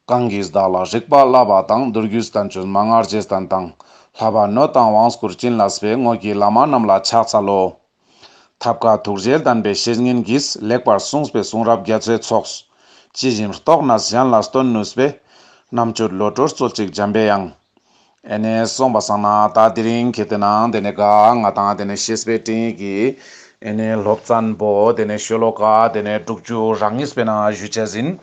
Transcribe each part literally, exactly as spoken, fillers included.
གང་གིས་བདག་ལ་རིག་པ་བསླབ་པ་དང་། མདོ་རྒྱུད་བསྟན་བཅོས་མན་ངག་རྗེས་བསྟན་དང་། བསླབ་པ་ནོད་དང་དབང་བསྐུར་བྱིན་རླབས་པའི། དངོས་ཀྱི་བླ་མ་རྣམས་ལ་ཕྱག་འཚལ་ལོ། ཐབས་མཁས་ཐུགས་རྗེས་ལྡན་པའི་བཤེས་གཉེན་གྱིས། ལེགས་པར་གསུངས་པའི་གསུང་རབ་རྒྱ་མཚོའི་ཚོགས། ཇི་བཞིན་རྟོགས་ནས་གཞན་ལ་སྟོན་ནུས་པའི། རྣམ་དཔྱོད་བློ་གྲོས་སྩོལ་ཅིག་འཇམ་པའི་དབྱངས། ཨེ་ནེ་སོང་པ་སང་ན་ད་དེ་རིང་ཁེ་ཏེ་ནང་དེ་ནེ་ག་ང་དང་དེ་ནེ་བཤེས་པའི་སྤྲིངས་ཡིག་གི་ཨེ་ནེ་སློབ་ཚན་པོ་དེ་ནེ་ཤོ་ལོ་ཀ་དེ་ནེ་དྲུག་ཅུ་རེ་གཉིས་པའི་ནང་ཞུ་ཆ་ཡིན།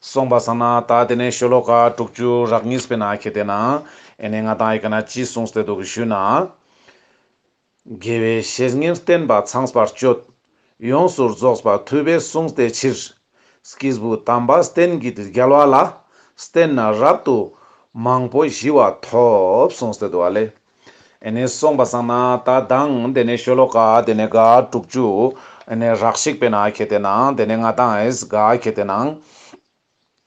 སོང་པ་སང་ན་ད་དེ་ནེ་ཤོ་ལོ་ཀ་དྲུག་ཅུ་རེ་གཉིས་པའི་ནང་ཁེ་ཏེ་ནང་ཨེ་ནེ་ང་དང་ཨི་ཀ་ན་ཅི་གསུངས་ཏེ་འདུག་ཞུ་ན། དགེ་བའི་བཤེས་གཉེན་བསྟེན་པ་ཚངས་པར་སྤྱོད། ཡོངས་སུ་རྫོགས་པ་ཐུབ་པས་གསུངས་ཏེ་ཕྱིར། སྐྱེས་བུ་དམ་པ་བསྟེན་གྱི་རྒྱལ་བ་ལ། བསྟེན་ནས་རབ་ཏུ་མང་པོ་ཞི་བ་ཐོབ། གསུངས་ཏེ་འདུག་པ་ལེ། ཨེ་ནེ་སོང་པ་སང་ན་ད་དང་དེ་ནེ་ཤོ་ལོ་ཀ་དེ་ནེ་ག་དྲུག་ཅུ་ཨེ་ནེ་རེ་གཅིག་པའི་ནང་ཁེ་ཏེ་ནང་དེ་ནེ་ང་དང་ཨེ་ག་ཁེ་ཏེ་ནང་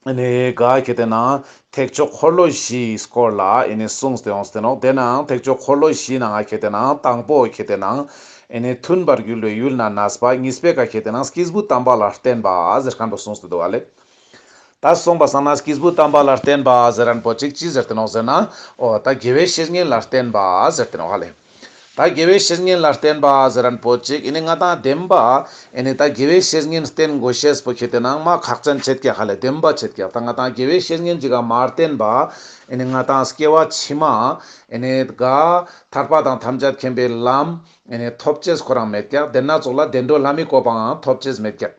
ཨེ་ནེ་ག་ཁེ་ཏེ་ནང་ཐེག་མཆོག་འཁོར་ལོ་བཞིའི་སྐོར་ལ་ཨེ་ནེ་གསུངས་ཏེ་ཡོངས་ཏེ་ནོག། དེ་ནང་ཐེག་མཆོག་འཁོར་ལོ་བཞིའི་ནང་ཁེ་ཏེ་ནང་དང་པོ་ཁེ་ཏེ་ནང་ཨེ་ནེ་མཐུན་པར་གྱུར་པའི་ཡུལ་ན་གནས་པ། གཉིས་པའི་ཀ་ཁེ་ཏེ་ནང་སྐྱེས་བུ་དམ་པ་ལ་བསྟེན་པ་ཟེར་མཁན་པོ་གསུངས་ཏེ་འདུག་པ་ལེ། ད་སོང་པ་སང་ན་སྐྱེས་བུ་དམ་པ་ལ་བསྟེན་པ་ཟེར་མཁན་པོ་ཅིག་ཅི་ཟེར་ཏེ་ནོག་ཟེར་ན། འོ་ད་དགེ་བའི་བཤེས་གཉེན་ལ་བསྟེན་པ་ཟེར་ཏེ་ནོག་ཧ་ལེ། ད་དགེ་བའི་བཤེས་གཉེན་ལ་བསྟེན་པ་ཟེར་མཁན་པོ་ཅིག་ཨེ་ནེ་ང་དང་བདེན་པ་ཨེ་ནེ་ད་དགེ་བའི་བཤེས་གཉེན་བསྟེན་དགོས་ཤེས་པོ་ཁེ་ཏེ་ནང་མ་ཁག་ཅན་ཆེད་ཀྱག་ཧ་ལེ། བདེན་པ་ཆེད་ཀྱག། ད་ང་དང་དགེ་བའི་བཤེས་གཉེན་ཅིག་ག་མ་བསྟེན་པ་ཨེ་ནེ་ང་དང་སྐྱེ་བ་ཕྱི་མ་ཨེ་ནེ་ག་ཐར་པ་དང་ཐམས་ཅད་མཁྱེན་པའི་ལམ་ཨེ་ནེ་ཐོབ་ཅེས་ཁོ་རང་མེད་ཀྱག། དེ་ན་ཙོགས་ལ་བདེ་འགྲོ་ལྷ་མིའི་གོ་འཕང་ཐོབ་ཅེས་མེད་ཀྱག།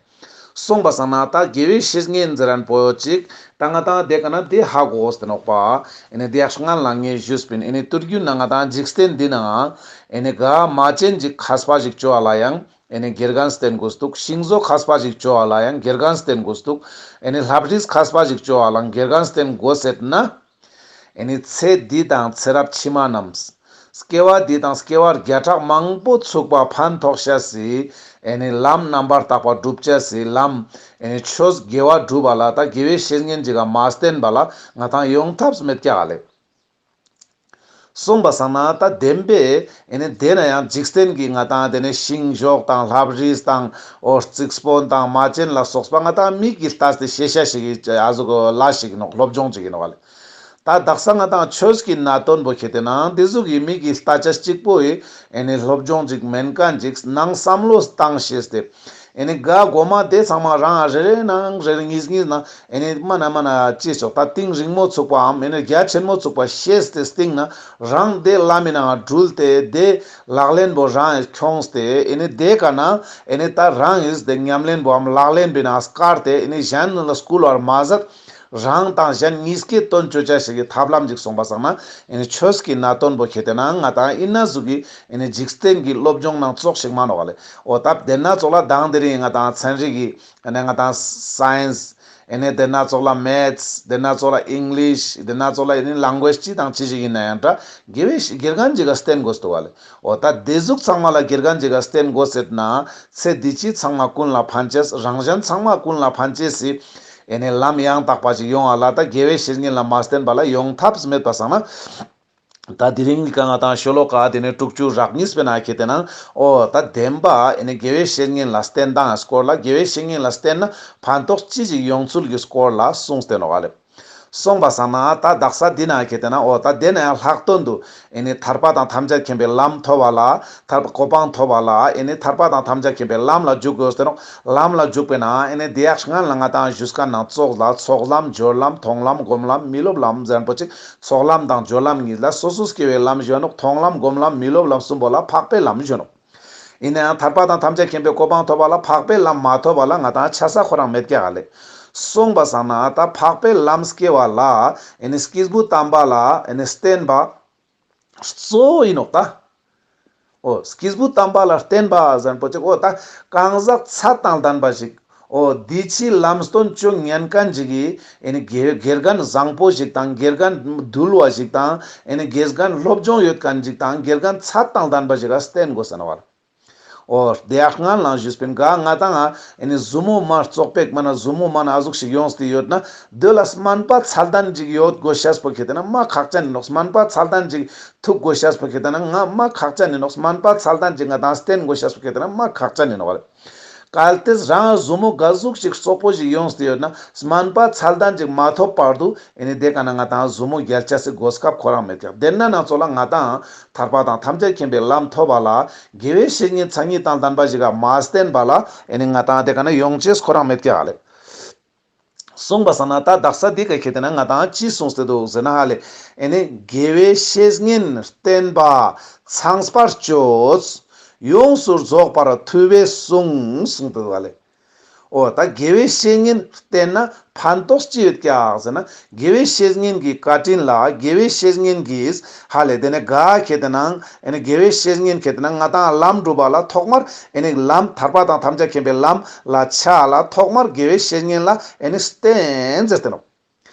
སོང་པ་སང་ན་ད་དགེ་བའི་བཤེས་གཉེན་ཟེར་མཁན་པོ་ཅིག་ད་ང་དང་དེ་ཀ་ན་དེ་ཧ་གོ་དགོས་ཏེ་ནོག་པ། ཨེ་ནེ་དེ་ཡག་སྔན་ལ་ངས་ཞུས་པིན། ཨེ་ནེ་ཐུར་རྒྱུད་ན་ང་དང་འཇིག་རྟེན་འདི་ན་ཨེ་ནེ་ག་མ་བྱན་ཅིག་མཁས་པ་ཞིག་ཅོ་བ་ལ་ཡང་ཨེ་ནེ་དགེ་རྒན་བསྟེན་དགོས་འདུག། ཤིང་བཟོ་མཁས་པ་ཞིག་ཅོ་བ་ལ་ཡང་དགེ་རྒན་བསྟེན་དགོས་འདུག། ཨེ་ནེ་ལྷ་བྲིས་མཁས་པ་ཞིག་ཅོ་བ་ལ་ཡང་དགེ་རྒན་བསྟེན་དགོས་ཟེར་ན། ཨེ་ནེ་ཚེ་འདི་དང་ཚེ་རབས་ཕྱི་མ་རྣམས། སྐྱེ་བ་འདི་དང་སྐྱེ་བ་བརྒྱ་ཕྲག་མང་པོ་ཚུགས་པ་ཕན་ཐོགས་ཤེས་སི་ཨེ་ནེ་ལམ་རྣམ་པར་དག་པ་སྒྲུབ་ཅེས་སི་ལམ་ཨེ་ནེ་ཆོས་དགེ་བ་སྒྲུབ་པ་ལ་ད་དགེ་བའི་བཤེས་གཉེན་ཅིག་ག་མ་བསྟེན་པ་ལ་ང་དང་ཡོང་ཐབས་མེད་ཀྱག་ལེ། སོང་པ་སང་ན་ད་བདེན་པས་ཨེ་ནེ་དེ་ན་ཡང་འཇིག་རྟེན་གྱི་ང་དང་དེ་ནེ་ཤིང་བཟོ་དང་ལྷ་བྲིས་དང་འོ་རྩིག་སྤོན་དང་མ་བྱན་ལ་སོགས་པ་ང་དང་མིག་གིས་ལྟས་ཏེ་ཤེས་ཤེས་ཤིག་ཨ་ཟུག་ལ་ཞིག་ནོག། སློབ་སྦྱོང་ཅིག་ཡིན་ནོག་ལེ། ད་དག་ས་ང་དང་ཆོས་ཀྱི་གནད་དོན་པོ་ཁེ་ཏེ་ནང་དེ་ཟུག་གི་མིག་གིས་ལྟ་ཅེས་གཅིག་པོ་ཡི་ཨེ་ནེ་སློབ་སྦྱོང་ཅིག་མན་མཁན་ཅིག་ནང་བསམ་བློ་བཏང་ཤེས་ཏེ་ཨེ་ནེ་ག་གོ་མ་དེ་ཚང་མ་རང་རེ་རེ་ནང་རེ་རེ་གཉིས་གཉིས་ནང་ཨེ་ནེ་མ་ན་མ་ན་ཅི་ཆོག་ད་གཏིང་རིང་མོ་ཚུགས་པའམ་ཨེ་ནེ་རྒྱ་ཆེན་མོ་ཚུགས་པ་ཤེས་ཏེ་སྟིང་ན་རང་དེ་ལམ་མི་ནང་འགྲུལ་ཏེ་དེ་ལག་ལེན་པོ་རང་ཁྱོངས་ཏེ་ཨེ་ནེ་དེ་ཀ་ན་ཨེ་ནེ་ད་རང་ཡིས་དེ་ཉམས་ལེན་པོའམ་ལག་ལེན་པའི་ནང་བཀར་ཏེ་ཨེ་ནེ་གཞན་ལ་སྐུལ་བར་མ་ཟད། རང་དང་གཞན་གཉིས་ཀའི་དོན་ཅོ་ཅེས་ཤིག་གི་ཐབས་ལམ་ཅིག་སོང་པ་སང་ན་ཨེ་ནེ་ཆོས་ཀྱི་གནད་དོན་པོ་ཁེ་ཏེ་ནང་ང་དང་ཨི་ན་ཟུག་གི་ཨེ་ནེ་འཇིག་རྟེན་གྱི་སློབ་སྦྱོང་ནང་ཙོགས་ཤིག་མ་ནོག་ལེ། འོ་ད་དེ་ན་ཙོགས་ལ་དང་དེ་རིང་ང་དང་ཚན་རིག་གི་ཨེ་ནེ་ང་དང་སའེནས་ཨེ་ནེ་དེ་ན་ཙོགས་ལ་མེཐས་དེ་ན་ཙོགས་ལ་ཨིང་ལིཤ་དེ་ན་ཙོགས་ལ་ཨེ་ནེ་ལེང་གུ་ཨེཇ་ཅི་དང་ཅི་ཞིག་ཡིན་ན་ཡང་འདྲ་དགེ་བའི་དགེ་རྒན་ཅིག་ག་བསྟེན་དགོས་འདུག་ལེ། འོ་ད་དེ་ཟུག་ཚང་མ་ལ་དགེ་རྒན་ཅིག་ག་བསྟེན་དགོས་ཟེར་ན་ཚེ་འདི་ཕྱི་ཚང་མ་ཀུན་ལ་ཕན་ཅེས་རང་གཞན་ཚང་མ་ཀུན་ལ་ཕན་ཅེས་སི་ཨེ་ནེ་ལམ་ཡང་དག་པ་ཞིག་ཡོང་བ་ལ་ད་དགེ་བའི་བཤེས་གཉེན་ལ་མ་བསྟེན་པ་ལ་ཡོང་ཐབས་མེད་པ་སང་ན། ད་དེ་རིང་གི་ཀ་ང་དང་ཤོ་ལོ་ཀ་དེ་ནེ་དྲུག་ཅུ་རེ་གཉིས་པའི་ནང་ཁེ་ཏེ་ནང་འོ་ད་བདེན་པ་ཨེ་ནེ་དགེ་བའི་བཤེས་གཉེན་ལ་བསྟེན་སྟངས་སྐོར་ལ་དགེ་བའི་བཤེས་གཉེན་ལ་བསྟེན་ན་ཕན་ཐོགས་ཅི་ཞིག་ཡོང་ཚུལ་གྱི་སྐོར་ལ་གསུངས་ཏེ་ནོག་ལེ། སོང་པ་སང་ན་ད་དག་ས་འདི་ན་ཁེ་ཏེ་ན་འོ་ད་དེ་ན་ཡང་ལྷག་དོན་དུ་ཨེ་ནེ་ཐར་པ་དང་ཐམས་ཅད་མཁྱེན་པའི་ལམ་ཐོབ་པ་ལ་ཐར་པ་གོ་འཕང་ཐོབ་པ་ལ་ཨེ་ནེ་ཐར་པ་དང་ཐམས་ཅད་མཁྱེན་པའི་ལམ་ལ་འཇུག་དགོས་ཏེ་ནོག། ལམ་ལ་འཇུག་པའི་ནང་ཨེ་ནེ་དེ་ཡག་སྔན་ལ་ང་དང་ཞུས་མཁན་ནང་ཙོགས་ལ་ཚོགས་ལམ་སྦྱོར་ལམ་མཐོང་ལམ་སྒོམ་ལམ་མི་སློབ་ལམ་ཟེར་མཁན་པོ་ཅིག། ཚོགས་ལམ་དང་སྦྱོར་ལམ་གཉིས་ལ་སོ་སོ་སྐྱེ་བོའི་ལམ་ཞུ་ནོག། མཐོང་ལམ་སྒོམ་ལམ་མི་སློབ་ལམ་གསུམ་པོ་ལ་འཕགས་པའི་ལམ་ཞུ་ནོག། ཡིན་ན་ཡང་ཐར་པ་དང་ཐམས་ཅད་མཁྱེན་པའི་གོ་འཕང་ཐོབ་པ་ལ་འཕགས་པའི་ལམ་མ་ཐོབ་པ་ལ་ང་དང་ཆ་ས་ཁོ་རང་མེད་ཀྱག་ལེ། སོང་པ་སང་ན་ད་འཕགས་པའི་ལམ་སྐྱེ་བ་ལ་ཨེ་ནེ་སྐྱེས་བུ་དམ་པ་ལ་ཨེ་ནེ་བསྟེན་པ་གཙོ་བོ་ཡིན་ནོག་ད། འོ་སྐྱེས་བུ་དམ་པ་ལ་བསྟེན་པ་ཟེར་མཁན་པོ་ཅིག་འོ་ད་གང་ཟག་ཚད་དང་ལྡན་པ་ཞིག། འོ་འདི་ཕྱི་ལམ་སྟོན་བཅོ་ཉན་མཁན་ཅིག་གི་ཨེ་ནེ་དགེ་དགེ་རྒན་བཟང་པོ་ཞིག་དང་དགེ་རྒན་དུལ་བ་ཞིག་དང་ཨེ་ནེ་དགེ་རྒན་སློབ་སྦྱོང་ཡོད་མཁན་ཅིག་དང་དགེ་རྒན་ཚད་དང་ལྡན་པ་ཞིག་ག་བསྟེན་དགོས་ཟེར་ནོག་པ། འོ་དེ་ཡང་སྔན་ལ་ཞུས་པིན་ག་ང་དང་ཨེ་ནེ་ཟུར་མོ་མ་བཙོག་པེག་མ་ན་ཟུར་མོ་མ་ན་ཨ་ཟུག་ཞིག་ཡོངས་ཏེ་ཡོད་ན་དེ་ལ་སྨན་པ་ཚད་ལྡན་ཅིག་ཡོད་དགོས་ཤེས་པོ་ཁེ་ཏེ་ན་མ་ཁག་ཅན་ཡིན་ནོག། སྨན་པ་ཚད་ལྡན་ཅིག་ཐུག་དགོས་ཤེས་པོ་ཁེ་ཏེ་ན་ང་མ་ཁག་ཅན་ཡིན་ནོག། སྨན་པ་ཚད་ལྡན་ཅིག་ང་དང་བསྟེན་དགོས་ཤེས་པོ་ཁེ་ཏེ་ན་མ་ཁག་ཅན་ཡིན་ནོག་པ། གལ་ཏེ་རང་ཟུར་མོ་ག་ཟུག་ཅིག་རྩོག་པོ་ཞིག་ཡོངས་ཏེ་ཡོད་ན་སྨན་པ་ཚད་ལྡན་ཅིག་མ་ཐོབ་བར་དུ་ཨེ་ནི་དེ་ཀ་ན་ང་ཏང་ཟུར་མོ་རྒྱལ་ཆ་སི་གོ་སྐབས་ཁོ་རང་མེད་ཀྱག། དེ་ན་ན་ཚོ་ལ་ང་ཏང་ཐར་པ་དང་ཐམས་ཅད་མཁྱེན་པའི་ལམ་ཐོབ་པ་ལ་དགེ་བའི་བཤེས་གཉེན་མཚན་ཉིད་དང་ལྡན་པ་ཞིག་ག་མ་བསྟེན་པ་ལ་ཨེ་ནི་ང་ཏང་དེ་ཀ་ན་ཡོང་ཅེས་ཁོ་རང་མེད་ཀྱག་ལེ། གསུངས་པ་སང་ན་ད་དག་ས་འདི་ག་ཁེ་ཏེ་ན་ང་ཏང་ཅི་གསུངས་ཏེ་འདུག་ཟེར་ན་ཧ་ལེ། ཨེ་ནི་དགེ་བའི་བཤེས་གཉེན་བསྟེན་པ་ཚངས་པར་སྤྱོད། ཡོངས་སུ་རྫོགས་པར་ཐུབ་པས་གསུངས་གསུངས་ཏེ་འདུག་ཧ་ལེ། འོ་ད་དགེ་བའི་བཤེས་གཉེན་བསྟེན་ན་ཕན་ཐོགས་ཅི་ཡོད་ཀྱག་ཟེར་ན། དགེ་བའི་བཤེས་གཉེན་གྱི་བཀའ་དྲིན་ལ་དགེ་བའི་བཤེས་གཉེན་གྱིས་ཧ་ལེ་དེ་ནས་ག་ཁེ་ཏེ་ན་ཨེ་ནི་དགེ་བའི་བཤེས་གཉེན་ཁེ་ཏེ་ན་ང་ཏང་ལམ་སྒྲུབ་པ་ལ་ཐོག་མར་ཨེ་ནི་ལམ་ཐར་པ་དང་ཐམས་ཅད་མཁྱེན་པའི་ལམ་ལ་ཆ་ལ་ཐོག་མར་དགེ་བའི་བཤེས་གཉེན་ལ་ཨེ་ནི་བསྟེན་ཟེར་ཏེ་ནོག།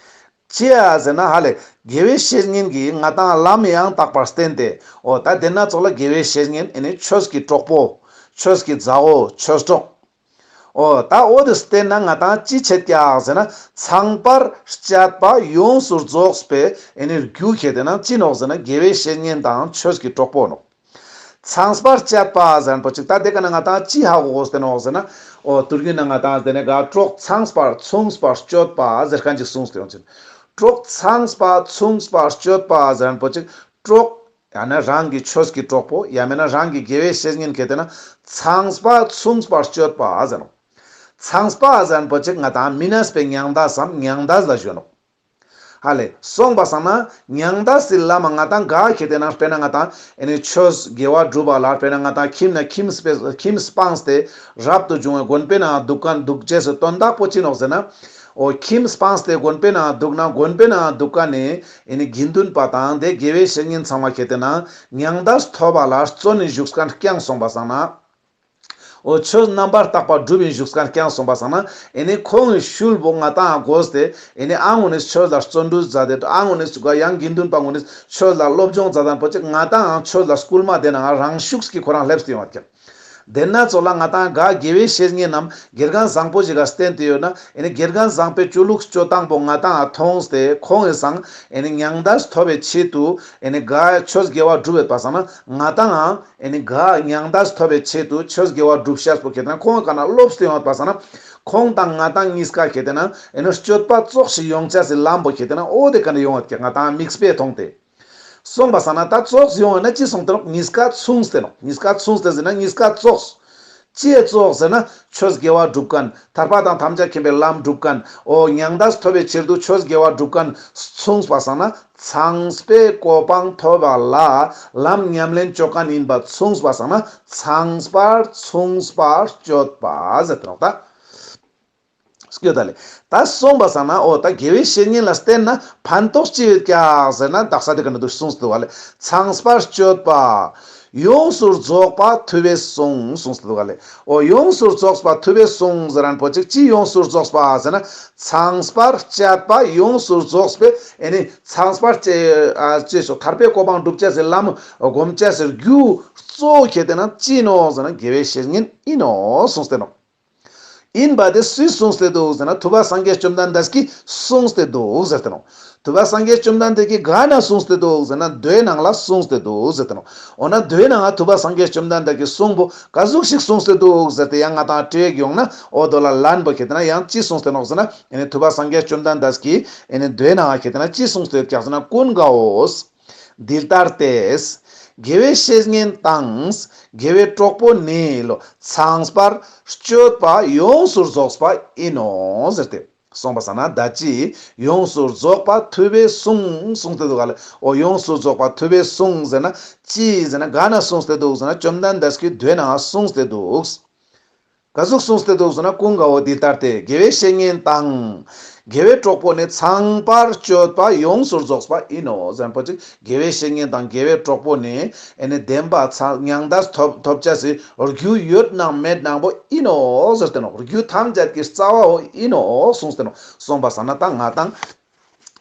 ཅི་ཡ་ཟེར་ན་ཧ་ལེ་དགེ་བའི་བཤེས་གཉེན་གྱིས་ང་ཏང་ལམ་ཡང་དག་པར་བསྟན་ཏེ། འོ་ད་དེ་ན་ཚོ་ལ་དགེ་བའི་བཤེས་གཉེན་ཨེ་ནི་ཆོས་ཀྱི་གྲོགས་པོ། ཆོས་ཀྱི་མཛའ་བོ། ཆོས་གྲོགས། འོ་ད་འོ་དེ་བསྟེན་ན་ང་ཏང་ཅི་ཆད་ཀྱག་ཟེར་ན་ཚངས་པར་སྤྱད་པ་ཡོངས་སུ་རྫོགས་པའི་ཨེ་ནི་རྒྱུ་ཁེ་ཏེ་ན་ཅི་ནོག་ཟེར་ན་དགེ་བའི་བཤེས་གཉེན་དང་ཆོས་ཀྱི་གྲོགས་པོ་ནོག། ཚངས་པར་སྤྱད་པ་ཟེར་མཁན་པོ་ཅིག་ད་དེ་ཀ་ན་ང་ཏང་ཅི་ཧ་གོ་དགོས་ཏེ་ནོག་ཟེར་ན། འོ་དུར་རྒྱུན་ན་ང་ཏང་དེ་ནས་ག་གྲོགས་ཚངས་པར་མཚུངས་པར་སྤྱོད་པ་ཟེར་མཁན་ཅིག་གསུངས་ཏེ་ཡོང་ཅིག། གྲོགས་ཚངས་པ་མཚུངས་པར་སྤྱོད་པ་ཟེར་མཁན་པོ་ཅིག་གྲོགས། ཡང་ན་རང་གི་ཆོས་ཀྱི་གྲོགས་པོ། ཡང་མེད་ན་རང་གི་དགེ་བའི་བཤེས་གཉེན་ཁེ་ཏེ་ན་ཚངས་པ་མཚུངས་པར་སྤྱོད་པ་ཟེར་ནོག། ཚངས་པ་ཟེར་མཁན་པོ་ཅིག་ང་ཏང་མི་གནས་པའི་མྱང་འདས་སམ་མྱང་འདས་ལ་ཞུ་ནོག། ཧ་ལེ། སོང་པ་སང་ན་མྱང་འདས་སི་ལམ་ང་ཏང་ག་ཁེ་ཏེ་ན་དཔེར་ན་ང་ཏང་ཨེ་ནི་ཆོས་དགེ་བ་སྒྲུབ་པ་ལ་དཔེར་ན་ང་ཏང་ཁྱིམ་ན་ཁྱིམ་སྤེ་ཁྱིམ་སྤངས་ཏེ་རབ་ཏུ་བྱུང་བའི་དགོན་པའི་ནང་འདུག་མཁན་འདུག་ཅེས་སི་དོན་དག་པོ་ཅི་ནོག་ཟེར་ན། འོ་ཁྱིམ་སྤངས་ཏེ་དགོན་པའི་ནང་འདུག་ན་དགོན་པའི་ནང་འདུག་མཁན་ནི་ཨེ་ནི་དགེ་འདུན་པ་དང་དེ་དགེ་བའི་བཤེས་གཉེན་ཚང་མ་ཁེ་ཏེ་ན་མྱང་འདས་ཐོབ་པ་ལ་བརྩོན་ནས་བཞུགས་མཁན་རྐྱང་སོང་པ་སང་ན། འོ་ཆོས་རྣམ་པར་དག་པ་སྒྲུབ་ཡིན་བཞུགས་མཁན་རྐྱང་སོང་པ་སང་ན། ཨེ་ནི་ཁོང་གི་ཤུལ་བོ་ང་ཏང་དགོས་ཏེ། ཨེ་ནི་ཨ་ངོ་ནི་ཆོས་ལ་བརྩོན་འགྲུས་མཛད་དེ། ཨ་ངོ་ནི་ཡང་དགེ་འདུན་པ་ངོ་ནི་ཆོས་ལ་སློབ་སྦྱོང་མཛད་མཁན་པོ་ཅིག་ང་ཏང་ཆོས་ལ་སྐུལ་མ་དེ་ནང་རང་ཤུགས་ཀྱིས་ཁོ་རང་སླེབས་ཏེ་ཡོང་བ་ཀྱག། དེ་ན་ཚོ་ལ་ང་ཏང་ག་དགེ་བའི་བཤེས་གཉེན་ནམ་དགེ་རྒན་བཟང་པོ་ཞིག་ག་བསྟེན་ཏེ་ཡོད་ན། ཨེ་ནི་དགེ་རྒན་བཟང་པོའི་སྤྱོད་ལུགས་སྤྱོད་སྟངས་པོ་ང་ཏང་མཐོང་སྟེ་ཁོང་གི་སང་ཨེ་ནི་མྱང་འདས་ཐོབ་པའི་ཆེད་དུ་ཨེ་ནི་ག་ཆོས་དགེ་བ་སྒྲུབ་ཡོད་པ་སང་ན་ང་ཏང་ཨེ་ནི་ག་མྱང་འདས་ཐོབ་པའི་ཆེད་དུ་ཆོས་དགེ་བ་སྒྲུབ་ཤེས་པོ་ཁེ་ཏེ་ན་ཁོང་གི་ཀ་ན་སློབ་སྟེ་ཡོང་བ་སང་ན། ཁོང་དང་ང་ཏང་གཉིས་ཀ་ཁེ་ཏེ་ན་ཨེ་ནི་སྤྱོད་པ་ཙོགས་ཤིག་ཡོང་ཅེས་སི་ལམ་པོ་ཁེ་ཏེ་ན་འོ་དེ་ཀ་ན་ཡོང་བ་ཀྱག། ང་ཏང་མིག་དཔེ་མཐོང་སྟེ། སོང་པ་སང་ན་ད་ཙོགས་ཡོང་བ་ན་ཅི་སོང་སྟེ་ནོག། གཉིས་ཀ་མཚུངས་ཏེ་ནོག། གཉིས་ཀ་མཚུངས་ཏེ་ཟེར་ན་གཉིས་ཀ་ཙོགས། ཅི་ཙོགས་ཟེར་ན་ཆོས་དགེ་བ་སྒྲུབ་མཁན། ཐར་པ་དང་ཐམས་ཅད་མཁྱེན་པའི་ལམ་སྒྲུབ་མཁན། འོ་མྱང་འདས་ཐོབ་པའི་ཆེད་དུ་ཆོས་དགེ་བ་སྒྲུབ་མཁན་མཚུངས་པ་སང་ན། ཚངས་པའི་གོ་འཕང་ཐོབ་པ་ལ་ལམ་ཉམས་ལེན་བཅོ་མཁན་ཡིན་པ་མཚུངས་པ་སང་ན་ཚངས་པར་མཚུངས་པར་སྤྱོད་པ་ཟེར་ཏེ་ནོག་ད། སྐྱོད་ད་ལེ། ད་སོང་པ་སང་ན་འོ་ད་དགེ་བའི་བཤེས་གཉེན་ལ་བསྟེན་ན་ཕན་ཐོགས་ཅི་ཡོད་ཀྱག་ཟེར་ན་དག་ས་དེ་ཀ་ན་འདུག་གསུངས་ཏེ་འདུག་པ་ལེ། ཚངས་པར་སྤྱོད་པ་ཡོངས་སུ་རྫོགས་པ་ཐུབ་པས་གསུངས་གསུངས་ཏེ་འདུག་པ་ལེ། འོ་ཡོངས་སུ་རྫོགས་པ་ཐུབ་པས་གསུངས་ཟེར་མཁན་པོ་ཅིག་ཅི་ཡོངས་སུ་རྫོགས་པ་ཟེར་ན་ཚངས་པར་སྤྱད་པ་ཡོངས་སུ་རྫོགས་པའི་ཨེ་ནི་ཚངས་པར་སྤྱད་ཨ་ཅེས་སོ་ཐར་པའི་གོ་འཕང་སྒྲུབ་ཅེས་སི་ལམ་སྒོམ་ཅེས་སི་རྒྱུ་གཙོ་བོ་ཁེ་ཏེ་ན་ཅི་ནོག་ཟེར་ན་དགེ་བའི་བཤེས་གཉེན་ཡིན་ནོག་གསུངས་ཏེ་ནོག། ཡིན་པ་དེ་སུས་གསུངས་ཏེ་འདུག་ཟེར་ན་ཐུབ་པ་སངས་རྒྱས་བཅོམ་ལྡན་འདས་ཀྱིས་གསུངས་ཏེ་འདུག་ཟེར་ཏེ་ནོག། ཐུབ་པ་སངས་རྒྱས་བཅོམ་ལྡན་འདས་ཀྱིས་ག་ན་གསུངས་ཏེ་འདུག་ཟེར་ན་མདོའི་ནང་ལ་གསུངས་ཏེ་འདུག་ཟེར་ཏེ་ནོག། འོ་ན་མདོའི་ནང་ང་ཐུབ་པ་སངས་རྒྱས་བཅོམ་ལྡན་འདས་ཀྱིས་གསུངས་པོ་ག་ཟུག་ཞིག་གསུངས་ཏེ་འདུག་ཟེར་ཏེ་ཡང་ང་ཏང་དྲི་ཡོང་ན་འོ་དོ་ལ་ལན་པོ་ཁེ་ཏེ་ན་ཡང་ཅི་གསུངས་ཏེ་ནོག་ཟེར་ན་ཨེ་ནི་ཐུབ་པ་སངས་རྒྱས་བཅོམ་ལྡན་འདས་ཀྱིས་ཨེ་ནི་མདོའི་ནང་ང་ཁེ་ཏེ་ན་ཅི་གསུངས་ཏེ་ཡོད་ཀྱག་ཟེར་ན་ཀུན་དགའ་བོ། འདི་ལྟར་ཏེ། དགེ་བའི་བཤེས་གཉེན་དང་། དགེ་བའི་གྲོགས་པོ་ནི་ལོ། ཚངས་པར་སྤྱོད་པ་ཡོངས་སུ་རྫོགས་པ་ཡིན་ནོ་ཟེར་ཏེ། གསུངས་པ་སང་ན་ད་ཅི་ཡོངས་སུ་རྫོགས་པ་ཐུབ་པས་གསུངས་གསུངས་ཏེ་འདུག་ག་ལེ། འོ་ཡོངས་སུ་རྫོགས་པ་ཐུབ་པས་གསུངས་ཟེར་ན་ཅི་ཟེར་ན་ག་ན་གསུངས་ཏེ་འདུག་ཟེར་ན་བཅོམ་ལྡན་འདས་ཀྱིས་མདོའི་ནང་ང་གསུངས་ཏེ་འདུག། ག་ཟུག་གསུངས་ཏེ་འདུག་ཟེར་ན་ཀུན་དགའ་བོ་འདི་ལྟར་ཏེ། དགེ་བའི་བཤེས་གཉེན་དང་། དགེ་བའི་གྲོགས་པོ་ནི་ཚངས་པར་སྤྱོད་པ་ཡོངས་སུ་རྫོགས་པ་ཡིན་ནོ་ཟེར་མཁན་པོ་ཅིག། དགེ་བའི་བཤེས་གཉེན་དང་དགེ་བའི་གྲོགས་པོ་ནི་ཨེ་ནི་བདེན་པ་ཚ་མྱང་འདས་ཐོབ་ཐོབ་ཅེས་སི་རྒྱུ་ཡོད་ནང་མེད་ནང་པོ་ཡིན་ནོ་ཟེར་ཏེ་ནོག། རྒྱུ་ཐམས་ཅད་ཀྱི་རྩ་བའོ་ཡིན་ནོ་གསུངས་ཏེ་ནོག། གསུངས་པ་སང་ན་ད་ང་ཏང་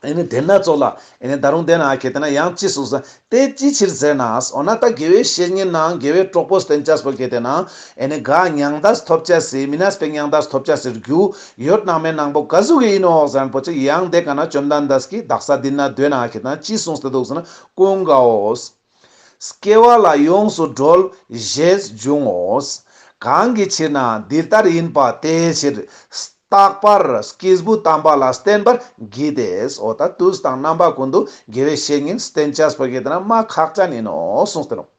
ཨེ་ནི་དེ་ན་ཚོ་ལ་ཨེ་ནི་ད་རུང་དེ་ན་ཁེ་ཏེ་ན་ཡང་ཅི་གསུངས་ཟེར་ན་དེ་ཅིའི་ཕྱིར་ཟེར་ན། འོ་ན་ད་དགེ་བའི་བཤེས་གཉེན་ནང་དགེ་བའི་གྲོགས་པོ་བསྟེན་ཅེས་པོ་ཁེ་ཏེ་ན་ཨེ་ནི་ག་མྱང་འདས་ཐོབ་ཅེས་སི་མི་གནས་པའི་མྱང་འདས་ཐོབ་ཅེས་སི་རྒྱུ་ཡོད་ནང་མེད་ནང་པོ་ག་ཟུག་གི་ཡིན་ནོ་ཟེར་མཁན་པོ་ཅིག། ཡང་དེ་ཀ་ན་བཅོམ་ལྡན་འདས་ཀྱིས་དག་ས་འདི་ན་མདོའི་ནང་ཁེ་ཏེ་ན་ཅི་གསུངས་ཏེ་འདུག་ཟེར་ན་ཀུན་དགའ་བོ། སྐྱེ་བ་ལ་ཡོངས་སུ་གྲོལ་ཞེས་འབྱུང་ངོ་། གང་གི་ཕྱིར་ན་འདི་ལྟར་ཡིན་པ་དེའི་ཕྱིར། རྟག་པར་སྐྱེས་བུ་དམ་པ་ལ་བརྟེན་པར་བགྱིད་དེ། འོ་ད་དུས་དང་རྣམ་པ་ཀུན་ཏུ་དགེ་བའི་བཤེས་གཉེན་བསྟེན་ཅེས་པོ་ཁེ་ཏེ་ན་མ་ཁག་ཅན་ཡིན་ནོག་གསུངས་ཏེ་ནོག།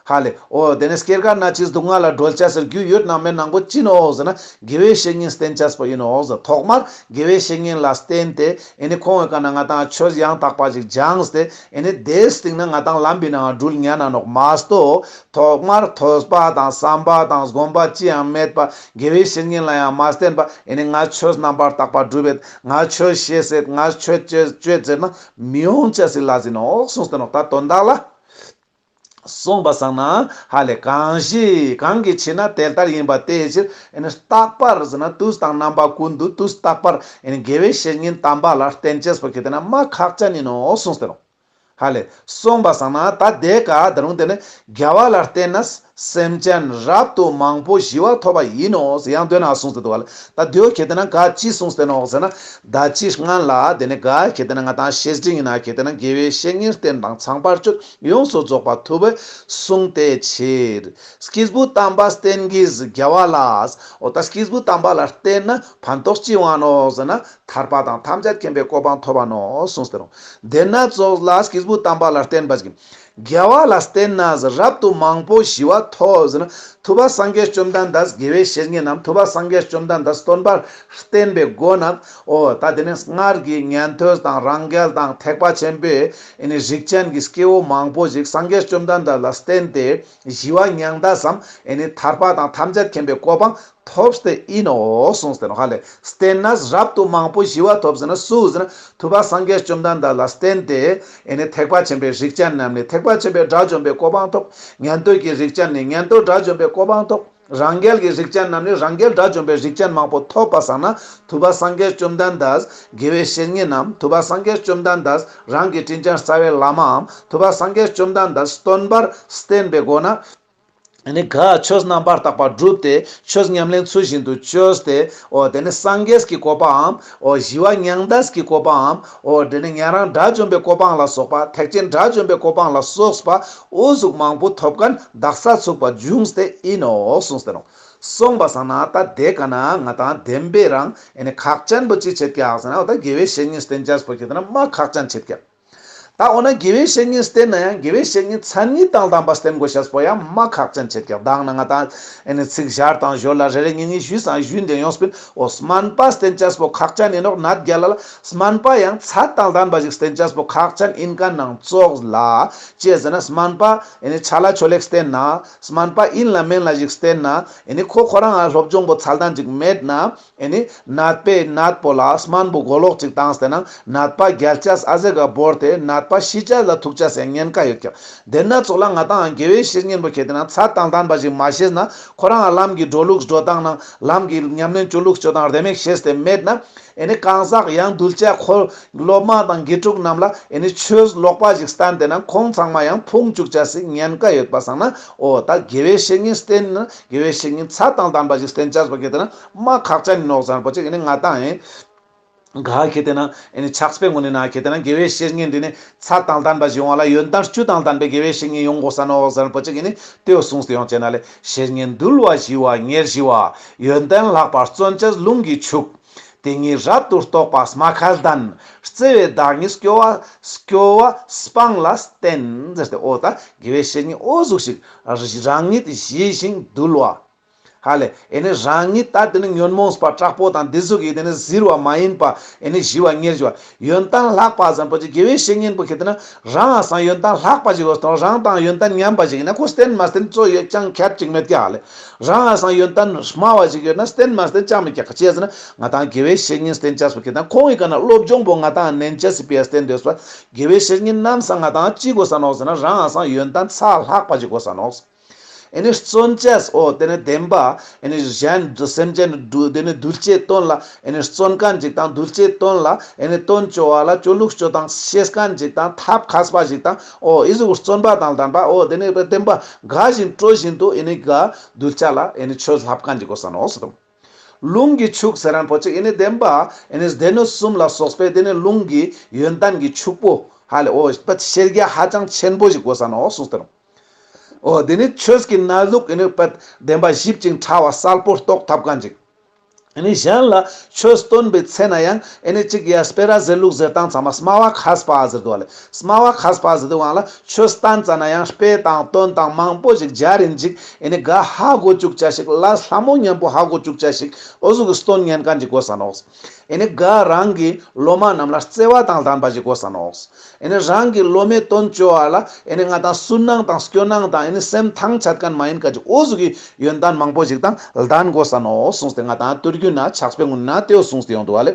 ཧ་ལེ། འོ་དེ་ནས་སྐྱེ་རྒ་ན་འཆིའི་སྡུག་བསྔལ་ལས་སྒྲོལ་ཅེས་སི་རྒྱུ་ཡོད་ན་མེད་ན་པོ་ཅི་ནོག་ཟེར་ན་དགེ་བའི་བཤེས་གཉེན་བསྟེན་ཅེས་པོ་ཡིན་ནོག་ཟེར། ཐོག་མར་དགེ་བའི་བཤེས་གཉེན་ལ་བརྟེན་ཏེ་ཨེ་ནི་ཁོང་གི་ཀ་ན་ང་ཏང་ཆོས་ཡང་དག་པ་ཞིག་སྦྱངས་ཏེ་ཨེ་ནི་དེའི་སྟེང་ན་ང་ཏང་ལམ་པའི་ནང་འགྲུལ་ཉན་ན་ནོག་མ་གཏོགས། ཐོག་མར་ཐོས་པ་དང་བསམ་པ་དང་སྒོམ་པ་ཅི་ཡང་མེད་པ། དགེ་བའི་བཤེས་གཉེན་ལ་ཡང་མ་བརྟེན་པ་ཨེ་ནི་ང་ཆོས་རྣམ་པར་དག་པ་སྒྲུབ་ཡེད། ང་ཆོས་ཤེས་ཡེད། ང་ཆོས་ཅོ་ཅོ་ཡེད་ཟེར་ན་མི་ཡོང་ཅེས་སི་ལ་ཟིན་ནོག་གསུངས་ཏེ་ནོག། ད་དོན་དག་ལ་སོང་པ་སང་ན་ཧ་ལེ། གང་ཞིག་གང་གི་ཕྱིར་ན་དེ་ལྟར་ཡིན་པ་དེའི་ཕྱིར། ཨེ་ནི་རྟག་པར་ཟེར་ན་དུས་དང་རྣམ་པ་ཀུན་ཏུ་དུས་རྟག་པར་ཨེ་ནི་དགེ་བའི་བཤེས་གཉེན་དམ་པ་ལ་བརྟེན་ཅེས་པོ་ཁེ་ཏེ་ན་མ་ཁག་ཅན་ཡིན་ནོག་གསུངས་ཏེ་ནོག། ཧ་ལེ། སོང་པ་སང་ན་ད་དེ་ཀ་ད་རུང་དེ་ནི་རྒྱལ་བ་ལ་བརྟེན་ན་སེམས་ཅན་རབ་ཏུ་མང་པོ་ཞི་བ་ཐོབ་པ་ཡིན་ནོ་ཟེར་ཡང་དོན་ན་གསུངས་ཏེ་འདུག་ག་ལེ། ད་དེའོ་ཁེ་ཏེ་ན་ག་ཅི་གསུངས་ཏེ་ནོག་ཟེར་ན། ད་ཅི་སྔན་ལ་དེ་ནི་ག་ཁེ་ཏེ་ན་ང་ཏང་བཤེས་སྤྲིང་ཡིན་ན་ཁེ་ཏེ་ན་དགེ་བའི་བཤེས་གཉེན་བསྟེན་དང་ཚངས་པར་སྤྱོད་ཡོངས་སུ་རྫོགས་པ་ཐུབ་པས་གསུངས་ཏེ་ཕྱིར། སྐྱེས་བུ་དམ་པ་བསྟེན་གྱི་རྒྱལ་བ་ལ། འོ་ད་སྐྱེས་བུ་དམ་པ་ལ་བརྟེན་ན་ཕན་ཐོགས་ཅི་ཡོང་ནོག་ཟེར་ན། ཐར་པ་དང་ཐམས་ཅད་མཁྱེན་པའི་གོ་འཕང་ཐོབ་པ་ནོག་གསུངས་ཏེ་ནོག། དེ་ན་ཙོགས་ལ་སྐྱེས་བུ་དམ་པ་ལ་བརྟེན་པ་ཞིག། རྒྱལ་བ་ལ་བརྟེན་ན་རབ་ཏུ་མང་པོ་ཞི་བ་ཐོབ་ཟེར་ན། ཐུབ་པ་སངས་རྒྱས་བཅོམ་ལྡན་འདས་དགེ་བའི་བཤེས་གཉེན་ནམ་ཐུབ་པ་སངས་རྒྱས་བཅོམ་ལྡན་འདས་སྟོན་པར་བསྟེན་པའི་སྒོ་ནས། འོ་ད་དེ་ནི་སྔར་གྱི་ཉན་ཐོས་དང་རང་རྒྱལ་དང་ཐེག་པ་ཆེན་པོའི་ཨེ་ནི་རིགས་ཅན་གྱི་སྐྱེ་བོ་མང་པོ་ཞིག་སངས་རྒྱས་བཅོམ་ལྡན་འདས་ལ་བརྟེན་ཏེ་ཞི་བ་མྱང་འདས་སམ་ཨེ་ནི་ཐར་པ་དང་ཐམས་ཅད་མཁྱེན་པའི་གོ་འཕང་ཐོབ་སྟེ་ཨིན་ནོག་གསུངས་ཏེ་ནོག་ཧ་ལེ། བརྟེན་ན་རབ་ཏུ་མང་པོ་ཞི་བ་ཐོབ་ཟེར་ན་སུ་ཟེར་ན་ཐུབ་པ་སངས་རྒྱས་བཅོམ་ལྡན་འདས་ལ་བརྟེན་ཏེ་ཨེ་ནི་ཐེག་པ་ཆེན་པོའི་རིགས་ཅན་རྣམས་ནི་ཐེག་པ་ཆེན་པོའི་དགྲ་བཅོམ་པའི་གོ་འཕང་ཐོབ། ཉན་ཐོས་ཀྱི་རིགས་ཅན་ནི་ཉན་ཐོས་དགྲ་བཅོམ་པའི་གོ་འཕང་ཐོབ། རང་རྒྱལ་གྱི་རིགས་ཅན་རྣམས་ནི་རང་རྒྱལ་དགྲ་བཅོམ་པའི་རིགས་ཅན་མང་པོ་ཐོབ་པ་སང་ན་ཐུབ་པ་སངས་རྒྱས་བཅོམ་ལྡན་འདས་དགེ་བའི་བཤེས་གཉེན་ནམ་ཐུབ་པ་སངས་རྒྱས་བཅོམ་ལྡན་འདས་རང་གི་དྲིན་ཅན་རྩ་བའི་བླ་མའམ་ཐུབ་པ་སངས་རྒྱས་བཅོམ་ལྡན་འདས་སྟོན་པར་བསྟེན་པའི་སྒོ་ན། ཨེ་ནི་ག་ཆོས་རྣམ་པར་དག་པ་བསྒྲུབས་ཏེ་ཆོས་ཉམས་ལེན་ཚུལ་བཞིན་དུ་བཅོས་ཏེ། འོ་དེ་ནི་སངས་རྒྱས་ཀྱི་གོ་འཕང་། འོ་ཞི་བ་མྱང་འདས་ཀྱི་གོ་འཕང་། འོ་དེ་ནི་ཉན་རང་དགྲ་བཅོམ་པའི་གོ་འཕང་ལ་སོགས་པ་ཐེག་ཆེན་དགྲ་བཅོམ་པའི་གོ་འཕང་ལ་སོགས་པ་འོ་ཟུག་མང་པོ་ཐོབ་མཁན་དག་ས་ཚུགས་པ་འབྱུང་སྟེ་ཨིན་ནོག་གསུངས་ཏེ་ནོག། སོང་པ་སང་ན་ད་དེ་ཀ་ན་ང་ཏང་བདེན་པའི་རང་ཨེ་ནི་ཁག་ཅན་པོ་ཅི་ཆེད་ཀྱག་ཟེར་ན། འོ་ད་དགེ་བའི་བཤེས་གཉེན་བསྟེན་ཅེས་པོ་ཁེ་ཏེ་ན་མ་ཁག་ཅན་ཆེད་ཀྱག། ད་འོ་ན་དགེ་བའི་བཤེས་གཉེན་བསྟེན་ན་ཡང་དགེ་བའི་བཤེས་གཉེན་མཚན་ཉིད་དང་ལྡན་པ་བསྟེན་དགོས་ཤེས་པོ་ཡང་མ་ཁག་ཅན་ཆེད་ཀྱག། མདང་ན་ང་ཏང་ཨེ་ནི་ཚིག་ཞར་དང་ཞོར་ལ་རེ་རེ་གཉིས་གཉིས་ཞུས་སང་ཞུས་ཏེ་ཡོངས་པིན། འོ་སྨན་པ་བསྟེན་ཅེས་པོ་ཁག་ཅན་ཨིན་ནོག། ནད་བརྒྱད་ལ་སྨན་པ་ཡང་ཚད་དང་ལྡན་པ་ཞིག་བསྟེན་ཅེས་པོ་ཁག་ཅན་ཨིན་མཁན་ནང་ཙོགས་ལ་ཅི་ཟེར་ན་སྨན་པ་ཨེ་ནི་ཆ་ལ་ཆོ་ལེགས་བསྟེན་ན་སྨན་པ་ཨིན་ལ་མིན་ལ་ཞིག་བསྟེན་ན་ཨེ་ནི་ཁོ་ཁོ་རང་ང་སློབ་སྦྱོང་པོ་ཚད་ལྡན་ཅིག་མེད་ན། ཨེ་ནི་ནད་པའི་ནད་པོ་ལ་སྨན་པོ་གོ་ལོག་ཅིག་བཏང་སྟེ་ན་ནད་པ་རྒྱལ་ཅེས་ཨ་ཟེ་ག་བོར་ཏེ་ནད་པ་ཤི་ཅེས་ལ་ཐུག་ཅེས་སི་ཉེན་ཁ་ཡོད་ཀྱག། དེ་ན་ཙོགས་ལ་ང་ཏང་དགེ་བའི་བཤེས་གཉེན་པོ་ཁེ་ཏེ་ན་ཚད་དང་ལྡན་པ་ཞིག་མ་ཤེས་ན་ཁོ་རང་ལམ་གྱི་འགྲོ་ལུགས་འགྲོ་སྟངས་ནང་ལམ་གྱི་ཉམས་ལེན་བཅོ་ལུགས་བཅོ་སྟངས་རེ་མེད་ཤེས་ཏེ་མེད་ན། ཨེ་ནི་གང་ཟག་ཡང་གདུལ་བྱ་འཁོར་སློབ་མ་དང་དགེ་ཕྲུག་རྣམས་ལ་ཨེ་ནི་ཆོས་ལོག་པ་ཞིག་བསྟན་ཏེ་ན་ཁོང་ཚང་མ་ཡང་ཕུང་བཅུག་ཅེས་སི་ཉེན་ཁ་ཡོད་པ་སང་ན། འོ་ད་དགེ་བའི་བཤེས་གཉེན་བསྟེན་ན། དགེ་བའི་བཤེས་གཉེན་ཚད་དང་ལྡན་པ་ཞིག་བསྟེན་ཅེས་པོ་ཁེ་ཏེ་ན་མ་ཁག་ཅན་ཨིན་ནོག་ཟེར་ན་པོ་ཅིག་ཨེ་ནི་ང་ཏང་ཨེ་ག་ཁེ་ཏེ་ན་ཨེ་ནི་ཕྱག་དཔེ་ངོ་ནས་ན་ཁེ་ཏེ་ན་དགེ་བའི་བཤེས་གཉེན་འདི་ནི་ཚད་དང་ལྡན་པ་ཞིག་ཡོང་བ་ལ་ཡོན་ཏན་བཅུ་དང་ལྡན་པའི་དགེ་བའི་བཤེས་གཉེན་ཡོང་དགོས་ས་ནོག་ཟེར་ན་པོ་ཅིག་ཨེ་ནི་དེའོ་གསུངས་ཏེ་ཡོང་ཅེ་ན་ལེ། བཤེས་གཉེན་འདུལ་བ་ཞི་བ་ཉེར་ཞི་བ། ཡོན་ཏན་ལྷག་པར་བརྩོན་བཅས་ལུང་གིས་ཕྱུག། དེ་ཉིད་རབ་ཏུ་རྟོགས་པ་སྨྲ་མཁས་ལྡན། བརྩེ་བས་བདག་ཉིད་སྐྱོ་བ་སྐྱོ་བ་སྤངས་ལ་བསྟེན། ཟེར་ཏེ་འོ་ད་དགེ་བའི་བཤེས་གཉེན་འོ་ཟུག་ཞིག་རང་ཉིད་ཞི་ཞིང་དུལ་བ། ཧ་ལེ། ཨེ་ནི་རང་ཉིད་ད་དེ་ནི་ཉོན་མོངས་པ་དྲག་པོ་དང་འདི་ཟུག་གི་དེ་ནི་གཟིར་བ་མ་ཡིན་པ་ཨེ་ནི་ཞི་བ་ཉེར་ཞི་བ། ཡོན་ཏན་ལྷག་པ་ཟེར་ན་པོ་ཅིག་དགེ་བའི་བཤེས་གཉེན་པོ་ཁེ་ཏེ་ན་རང་ང་སང་ཡོན་ཏན་ལྷག་པ་ཞིག་ཡོད་དང་རང་དང་ཡོན་ཏན་མཉམ་པ་ཞིག་ཡིན་ན་ཁོ་བསྟེན་མ་བསྟེན་གཙོ་ཡོད་ཅང་ཁྱད་ཅིག་མེད་ཀྱག་ལེ། རང་ང་སང་ཡོན་ཏན་དམའ་བ་ཞིག་ཡོད་ན་བསྟེན་མ་བསྟེན་ཅང་མེད་ཀྱག། ཅི་ཟེར་ན་ང་ཏང་དགེ་བའི་བཤེས་གཉེན་བསྟེན་ཅེས་པོ་ཁེ་ཏེ་ན་ཁོང་གི་ཀ་ན་སློབ་སྦྱོང་པོ་ང་ཏང་ནན་ཅེས་སི་ཕི་ཡ་བསྟེན་དོས་པ། དགེ་བའི་བཤེས་གཉེན་ནམ་སང་ང་ཏང་ཅི་དགོས་ས་ནོག་ཟེར་ན་རང་ང་སང་ཡོན་ཏན་ཚད་ལྷག་པ་ཞིག་དགོས་ས་ནོག། ཨེ་ནི་བརྩོན་བཅས་འོ་དེ་ནི་བདེན་པ་ཨེ་ནི་གཞན་སེམས་ཅན་དུ་དེ་ནི་གདུལ་བྱའི་དོན་ལ་ཨེ་ནི་བརྩོན་མཁན་ཅིག་དང་གདུལ་བྱའི་དོན་ལ་ཨེ་ནི་དོན་བཅོ་བ་ལ་བཅོ་ལུགས་བཅོ་སྟངས་ཤེས་མཁན་ཅིག་དང་ཐབས་མཁས་པ་ཞིག་དང་འོ་ཨི་ཟུག་བརྩོན་པ་དང་ལྡན་པ་འོ་དེ་ནི་བདེན་པ་དགའ་བཞིན་སྤྲོ་བཞིན་དུ་ཨེ་ནི་ག་གདུལ་བྱ་ལ་ཨེ་ནི་ཆོས་ལྷབ་མཁན་ཅིག་དགོས་ས་ནོག་ཟེར་དང་། ལུང་གིས་ཕྱུག་ཟེར་རན་པོ་ཅིག་ཨེ་ནི་བདེན་པ་ཨེ་ནི་སྡེ་སྣོད་གསུམ་ལ་སོགས་པའི་དེ་ནི་ལུང་གི་ཡོན་ཏན་གྱི་ཕྱུག་པོ་ཧ་ལེ་འོ་པ་ཤེས་རྒྱ་ཧ་ཅང་ཆེན་པོ་ཞིག་དགོས་ས་ནོག་གསུངས་ཏེ་རུང་། འོ་དེ་ནི་ཆོས་ཀྱི་གནས་ལུགས་ཨེ་ནི་པད་བདེན་པ་ཞིབ་ཅིང་ཕྲ་བ་གསལ་པོ་རྟོགས་ཐུབ་མཁན་ཅིག་ཨེ་ནི་གཞན་ལ་ཆོས་སྟོན་པའི་ཚེ་ན་ཡང་ཨེ་ནི་ཅིག་ཡ་སྤེ་ར་ཟེར་ལུགས་ཟེར་སྟངས་ཚང་མ་སྨྲ་བ་མཁས་པ་ཟེར་དུག་ལེ། སྨྲ་བ་མཁས་པ་ཟེར་དུག་གང་ལ་ཆོས་བསྟན་ཙ་ན་ཡང་སྤེ་དང་དོན་དང་མང་པོ་ཞིག་སྦྱར་རིན་ཅིག་ཨེ་ནི་ག་ཧ་གོ་བཅུག་ཅེས་ཤིག་ལ་ལྷ་མོ་མཉམ་པོ་ཧ་གོ་བཅུག་ཅེས་ཤིག་འོ་ཟུག་གི་སྟོན་ཉན་མཁན་ཅིག་དགོས་ས་ནོག་ཨེ་ནི་ག་རང་གི་སློབ་མ་རྣམས་ལ་བརྩེ་བ་དང་ལྡན་པ་ཞིག་དགོས་ས་ནོག་ཨེ་ནི་རང་གི་སློབ་མའི་དོན་བཅོ་བ་ལ་ཨེ་ནི་ང་དང་སུན་སྣང་དང་སྐྱོ་སྣང་དང་ཨེ་ནི་སེམས་ཐང་ཆད་མཁན་མ་ཡིན་མཁན་ཅིག་འོ་ཟུག་གི་ཡོན་ཏན་མང་པོ་ཞིག་དང་ལྡན་དགོས་ས་ནོག་གསུངས་ཏེ་ང་དང་ཏུར་རྒྱུད་ན་ཕྱག་དཔེ་ཀུན་ན་དེའོ་གསུངས་ཏེ་ཡོང་དུག་པ་ལེ།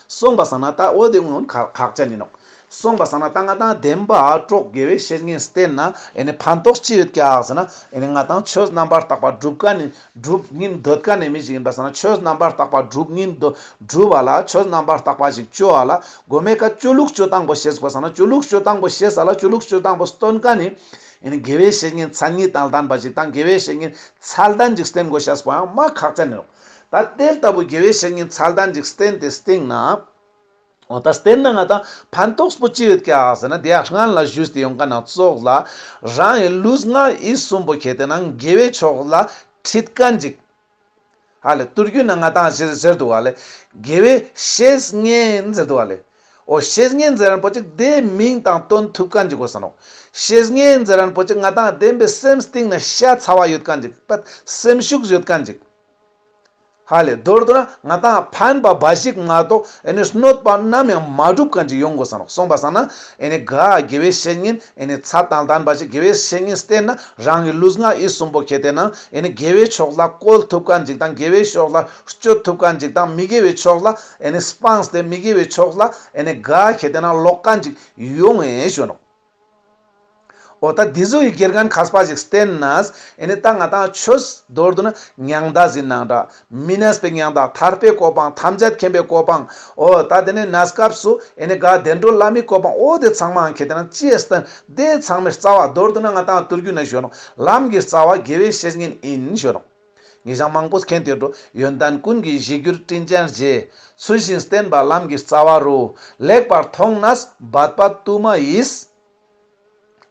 སོང་པ་སང་ན་ད་འོ་དེ་ཀུན་ཁག་ཁག་ཅན་ཡིན་ནོག་སོང་པ་སང་ན་ད་ང་དང་བདེན་པ་གྲོགས་དགེ་བའི་བཤེས་གཉེན་བསྟེན་ན་ཨེ་ནི་ཕན་ཐོགས་ཅི་ཡོད་ཀྱག་ཟེར་ན་ཨེ་ནི་ང་དང་ཆོས་རྣམ་པར་དག་པ་སྒྲུབ་མཁན་ནི་སྒྲུབ་སྙིང་འདོད་མཁན་ནི་མི་ཞིག་ཡིན་པ་སང་ན་ཆོས་རྣམ་པར་དག་པ་སྒྲུབ་སྙིང་འདོད་སྒྲུབ་པ་ལ་ཆོས་རྣམ་པར་དག་པ་ཞིག་བཅོ་བ་ལ་གོ་མའི་ཀ་སྤྱོད་ལུགས་སྤྱོད་སྟངས་པོ་ཤེས་དགོས་ས་ན་སྤྱོད་ལུགས་སྤྱོད་སྟངས་པོ་ཤེས་ས་ལ་སྤྱོད་ལུགས་སྤྱོད་སྟངས་པོ་སྟོན་མཁན་ནི་ཨེ་ནི་དགེ་བའི་བཤེས་གཉེན་མཚན་ཉིད་དང་ལྡན་པ་ཞིག་དང་དགེ་བའི་བཤེས་གཉེན་ཚད་ལྡན་ཅིག་བསྟེན་དགོས་ཤེས་པོ་ཡང་མ་ཁག་ཅན་ཡིན་ནོག་ད་དེ་ལྟ་བུ་དགེ་བའི་བཤེས་གཉེན་ཚད་ལྡན་ཅིག་བསྟེན་ཏེ་སྟིང་ན། འོ་ད་བསྟེན་ན་ང་དང་ཕན་ཐོགས་པོ་ཅི་ཡོད་ཀྱག་ཟེར་ན་དེ་ཡང་སྔན་ལ་ཞུས་ཏེ་ཡོང་མཁན་ན་ཙོགས་ལ་རང་གི་ལུས་ངག་ཡིད་གསུམ་པོ་ཁེ་ཏེ་ན་དགེ་བའི་ཕྱོགས་ལ་ཁྲིད་མཁན་ཅིག་ཧ་ལེ་ཏུར་རྒྱུད་ན་ང་དང་ཟེར་ཟེར་དུག་པ་ལེ། དགེ་བའི་བཤེས་གཉེན་ཟེར་དུག་པ་ལེ། འོ་བཤེས་གཉེན་ཟེར་རན་པོ་ཅིག་དེ་མིང་དང་དོན་ཐུབ་མཁན་ཅིག་དགོས་ས་ནོག་བཤེས་གཉེན་ཟེར་རན་པོ་ཅིག་ང་དང་བདེན་པའི་སེམས་གཏིང་ན་ཤ་ཚ་བ་ཡོད་མཁན་ཅིག་པད་སེམས་ཤུགས་ཡོད་མཁན་ཅིག་ཧ་ལེ་མདོར་བསྡུ་ན་ང་དང་ཕན་པ་འབའ་ཞིག་མ་གཏོགས་ཨེ་ནི་གནོད་པ་ནམ་ཡང་མ་སྒྲུབ་མཁན་ཅིག་ཡོང་དགོས་ས་ནོག་སོང་པ་སང་ན་ཨེ་ནི་ག་དགེ་བའི་བཤེས་གཉེན་ཨེ་ནི་ཚད་དང་ལྡན་པ་ཞིག་དགེ་བའི་བཤེས་གཉེན་བསྟེན་ན་རང་གི་ལུས་ངག་ཡིད་གསུམ་པོ་ཁེ་ཏེ་ན་ཨེ་ནི་དགེ་བའི་ཕྱོགས་ལ་བཀོལ་ཐུབ་མཁན་ཅིག་དང་དགེ་བའི་ཕྱོགས་ལ་སྤྱོད་ཐུབ་མཁན་ཅིག་དང་མི་དགེ་བའི་ཕྱོགས་ལ་ཨེ་ནི་སྤངས་ཏེ་མི་དགེ་བའི་ཕྱོགས་ལ་ཨེ་ནི་ག་ཁེ་ཏེ་ན་ལོག་མཁན་ཅིག་ཡོང་ངེས་ཞུ་ནོག་འོ་ད་འདི་ཚོ་ཡི་དགེ་རྒན་མཁས་པ་ཞིག་བསྟེན་ན་ཨེ་ནི་ད་ང་དང་ཆོས་མདོར་བསྡུ་ན་མྱང་འདས་ཡིན་ནང་འདྲ། མི་གནས་པའི་མྱང་འདས། ཐར་པའི་གོ་འཕང་། ཐམས་ཅད་མཁྱེན་པའི་གོ་འཕང་། འོ་ད་དེ་ནི་གནས་སྐབས་སུ་ཨེ་ནི་ག་བདེ་འགྲོ་ལྷ་མིའི་གོ་འཕང་འོ་དེ་ཚང་མའང་ཁེ་ཏེ་ན་ཅི་ཡས་བསྟན་དེ་ཚང་མའི་རྩ་བ་མདོར་བསྡུ་ན་ང་དང་ཏུར་རྒྱུད་ན་ཞུ་ནོག་ལམ་གྱི་རྩ་བ་དགེ་བའི་བཤེས་གཉེན་ཡིན་ཞུ་ནོག་ངེ་ཞང་མང་པོ་མཁྱེན་ཏེ་འགྲོ། ཡོན་ཏན་ཀུན་གྱི་གཞིར་གྱུར་དྲིན་ཅན་རྗེ། ཚུལ་བཞིན་བསྟེན་པ་ལམ་གྱི་རྩ་བ་རུ། ལེགས་པར་མཐོང་ནས་འབད་པ་དུ་མ་ཡིས།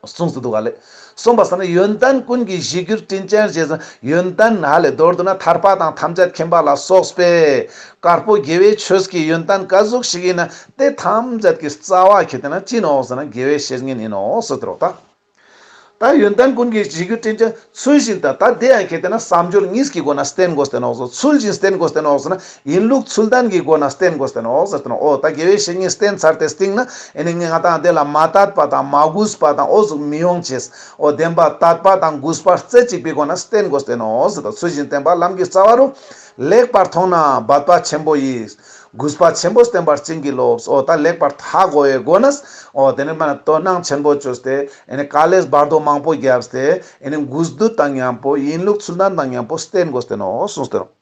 གསུངས་སུ་འདུག་ག་ལེ། གསུངས་པ་སང་ན་ཡོན་ཏན་ཀུན་གྱི་གཞིར་གྱུར་དྲིན་ཅན་རྗེ་ཟེར་ཡོན་ཏན་ཧ་ལེ་མདོར་བསྡུ་ན་ཐར་པ་དང་ཐམས་ཅད་མཁྱེན་པ་ལ་སོགས་པའི་དཀར་པོ་དགེ་བའི་ཆོས་ཀྱི་ཡོན་ཏན་ག་ཟུག་ཞིག་ཡིན་ན་དེ་ཐམས་ཅད་ཀྱི་རྩ་བ་ཁེ་ཏེ་ན་ཅི་ནོག་ཟེར་ན་དགེ་བའི་བཤེས་གཉེན་ཡིན་ནོག་ཟེར་ཏེ་རོགས་ད། ད་ཡོན་ཏན་ཀུན་གྱི་གཞིར་གྱུར་དྲིན་ཅན་ཚུལ་བཞིན་དུ་ད་དེ་ཡང་ཁེ་ཏེ་ན་བསམ་སྦྱོར་གཉིས་ཀྱི་སྒོ་ན་བསྟེན་དགོས་ཏེ་ནོག་སོ། ཚུལ་བཞིན་བསྟེན་དགོས་ཏེ་ནོག་ཟེར་ན་ཡིན་ལུགས་ཚུལ་ལྡན་གྱི་སྒོ་ན་བསྟེན་དགོས་ཏེ་ནོག་ཟེར་ཏེ་ནོག་འོ་ད་དགེ་བའི་བཤེས་གཉེན་བསྟེན་ཚར་ཏེ་སྟིང་ན་ཨེ་ནི་ང་དང་དེ་ལ་མ་དད་པ་དང་མ་གུས་པ་དང་འོ་ཟུག་མི་ཡོང་ཅེས། འོ་བདེན་པ་དད་པ་དང་གུས་པ་རྩེ་གཅིག་པའི་སྒོ་ན་བསྟེན་དགོས་ཏེ་ནོག་ཟེར་ཏེ་ཚུལ་བཞིན་བསྟེན་པ་ལམ་གྱི་རྩ་བ་རུ། ལེགས་པར་མཐོང་ནས་འབད་པ་ཆེན་པོ་ཡིས། གུས་པ་ཆེན་པོ་བསྟེན་པར་བྱིན་གྱིས་རློབས། འོ་ད་ལེགས་པར་ཧ་གོ་བའི་སྒོ་ནས་འོ་དེ་ནི་མ་ན་དོ་སྣང་ཆེན་པོ་བཅོས་ཏེ་ཨེ་ནི་དཀའ་ལས་བར་དོ་མང་པོ་བརྒྱབ་སྟེ་ཨེ་ནི་གུས་འདུད་དང་མཉམ་པོ་ཡིན་ལུགས་ཚུལ་ལྡན་དང་མཉམ་པོ་བསྟེན་དགོས་ཏེ་ནོག་གསུངས་ཏེ་ནོག་